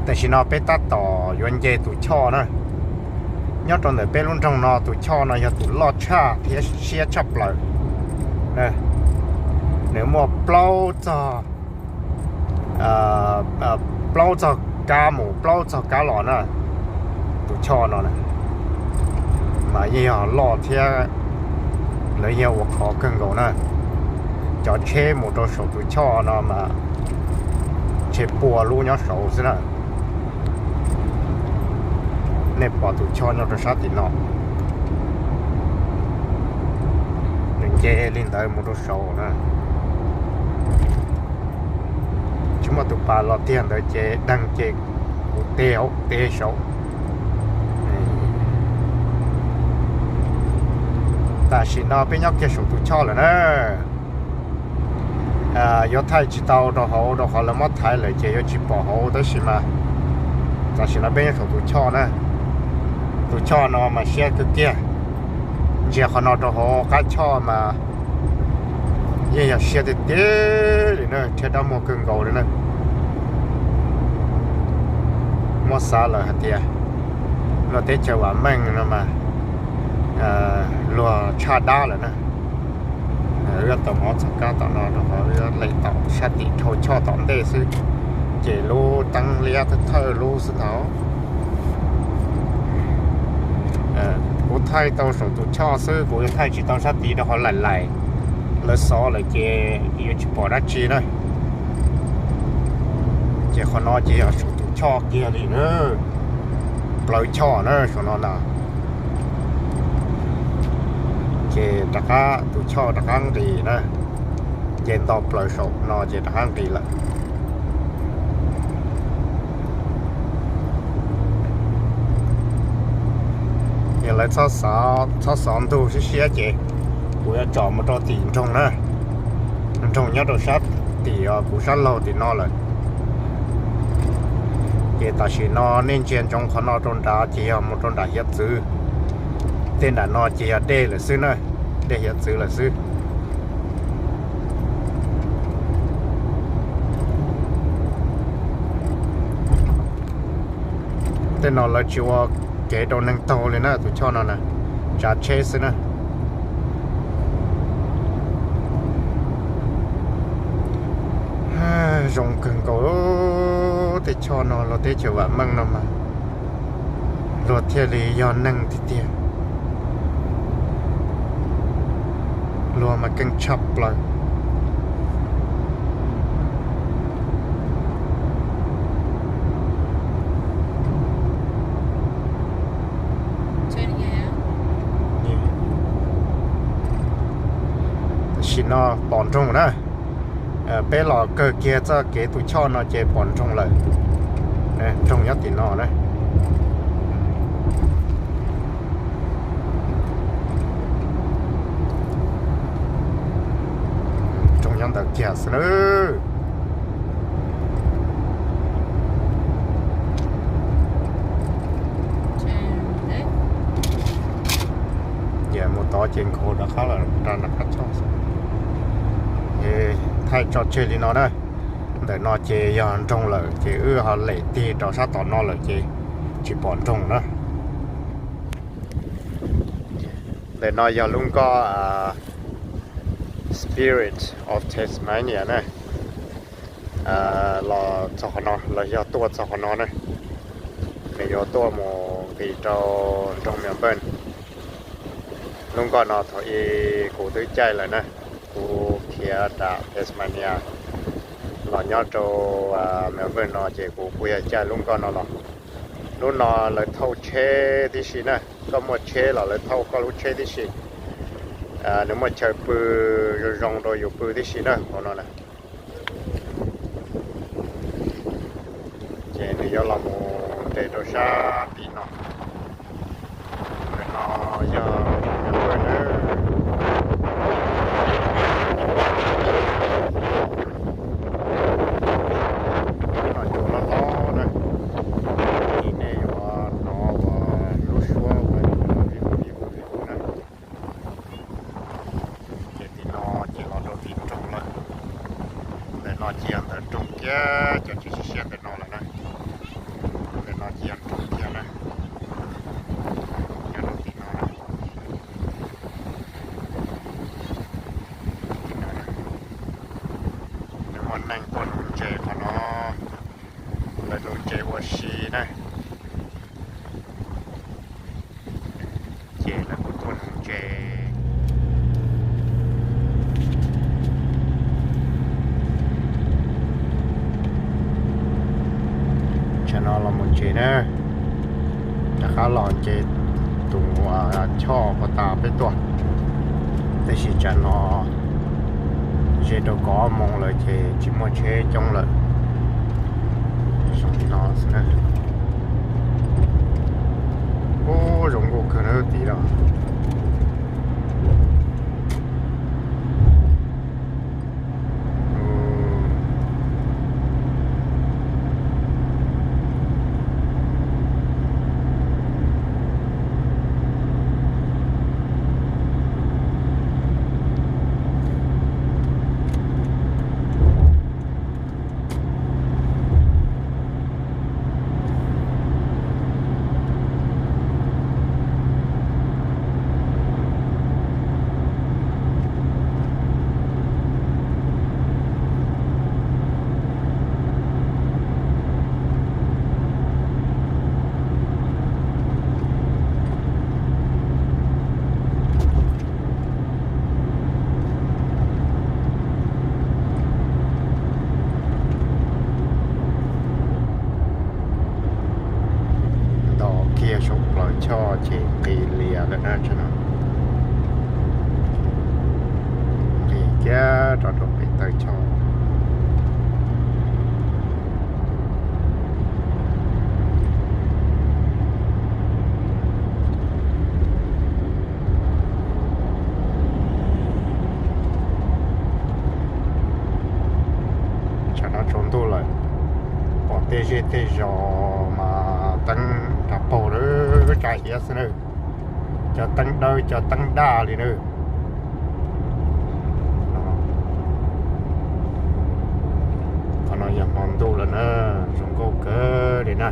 Tam sim no peb tab tom yuav nce tus choj na. Nyob rau ntawm peb lub nroog no tus choj no yog tus loj tshaj thiab siab tshaj plaws. Nws muaj plaub txog plaub txog kab mus plaub txog kab los na. Tus choj no mas yeej yog loj thiab lawv yeej ua khov kawg nkaus na. Cov tsheb mus rau saum tus choj no mas tsheb pua lub nyob saud xwb na. Nej pom tus choj nyob rau sab tim no, nws nce li ntawd mus rau saud na. Tsis muaj tus pas los tiag ntawd ces deeg ces kuv teb hauv teb saud. Tam sim no peb nyob kiag saum tus choj lawm na. Yuav thaij tsis tau rau hauv rau qhov lawv muab thaiv lawm ces yuav tsis pom hauv tab sis mas tam sim no peb nyob saum tus choj na. Tus choj no mas siab kawg kiag. Ntsia qhov no rau hauv qab choj mas yeej yog siab tiag tiag li na, rhiab dab muag kawg nkaus li na. Muab xav lawm hais tias luag teb chaws vam meej no mas luag tshaj dab lawm na. Wb tau mov txog kab tom no rau qhov wb lem tom sab tim dhau choj tom ntej xwb, ces lub teeb liab thawj thawj lub xwb ntag. Kuv thaij tau saum tus choj xwb, kuv yuav thaij tsis tau sab tid rau qhov laim laim, lawv xov lawm ces yuav tsis pom dab tsi na. Ces qhov no ces yog saum tus choj kiag li na, plawv choj na saum no na. Ces rov qab tus choj rov qab nqis na, nce nto plaws saum no ces rov qab nqis lawm. Ces lawv txhob xov ntug siab siab ces kuv yuav tsom mus rau tim nroog na. Nroog nyob rau sab tim kuv sab laug tim no lawm. Ces tam sim no nej ntsia ntsoov qhov no rau nrad ces yog mus rau nram hiav txwv. Tej nram no ces yog dej lawm xwb na, dej hiav txwv lawm xwb. Tej no lawv tsis ua kev rau neeg taug li na, tus choj no na, tsav tsheb xwb na. Zoo kawg nkaus, tej choj no luag teb chaws vam meej no mas luag thiaj li yog neeg tiag tiag. Luag mas keej tshaj plaws. Tam sim no pom nroog na. Peb los kawg kiag txoj kev tus choj no ces pom nroog lawm. Nroog nyob tim no na. Nroog nyob ntawd kiag xwb na. Ces mus tod ces nkhaus rov qab los rau nram qab choj xwb. Thaij tso tseg li no na. Ntawm no ces yog nroog lawm ces wb ho lem tig rau sab tom no lawm ces tsis pom nroog na. Ntawm no yog lub nkoj Spirit of Tasmania na. Los txog qhov no los yog tuaj txog qhov no na. Nws yuav tuaj mus nqis rau nroog Melbourne. Lub nkoj no thaum ub kuv twb caij lawm na, kuv khiav nram Tasmania los nyob rau Melbourne no ces kuv kuj yog caij lub nkoj no los. Lub no lawv thauj tsheb tib si na, koj muaj tsheb los lawv thauj koj lub tsheb tib si. Nws muaj chaw pw zoo zoo rau yus pw tib si na hauv no na. Ces nws yuav los mus nres rau sab tim no. Ntawm no yog no cua loj loj na, ces nej yuav hnov uas lub suab uas vim vim vim vim na. Ces tim no ces los rau tim nroog lawm. Ntawm no ces yog ntawm nroog kiag cov tseem siab siab ntawm no lawm na. Lawv nuv ntses ua si na. Ces lawv kuj tuaj nuv ntses. Tsam no los mus ntses na, rov qab los nce tus choj uas tas peb tuaj. Tab sis tsam no ze rau kaum ob moos lawm ces tsis muaj tsheb coob lawm. Zoo li no xwb na. Ub, zoo nkauj kawg na tid los. Nto kiag saum plaws choj ces nqis lias lawm na. Nqis kiag rau rau pem taw choj. Tsam no tsaus ntuj lawm, pom tej zej tej zos mas teeb nrag paug lawm, tsa hiav xwb na. Cov teeb dawb cov teeb daj li na. Qhov no yog hmo ntuj lawm na, zoo nkauj kawg li na.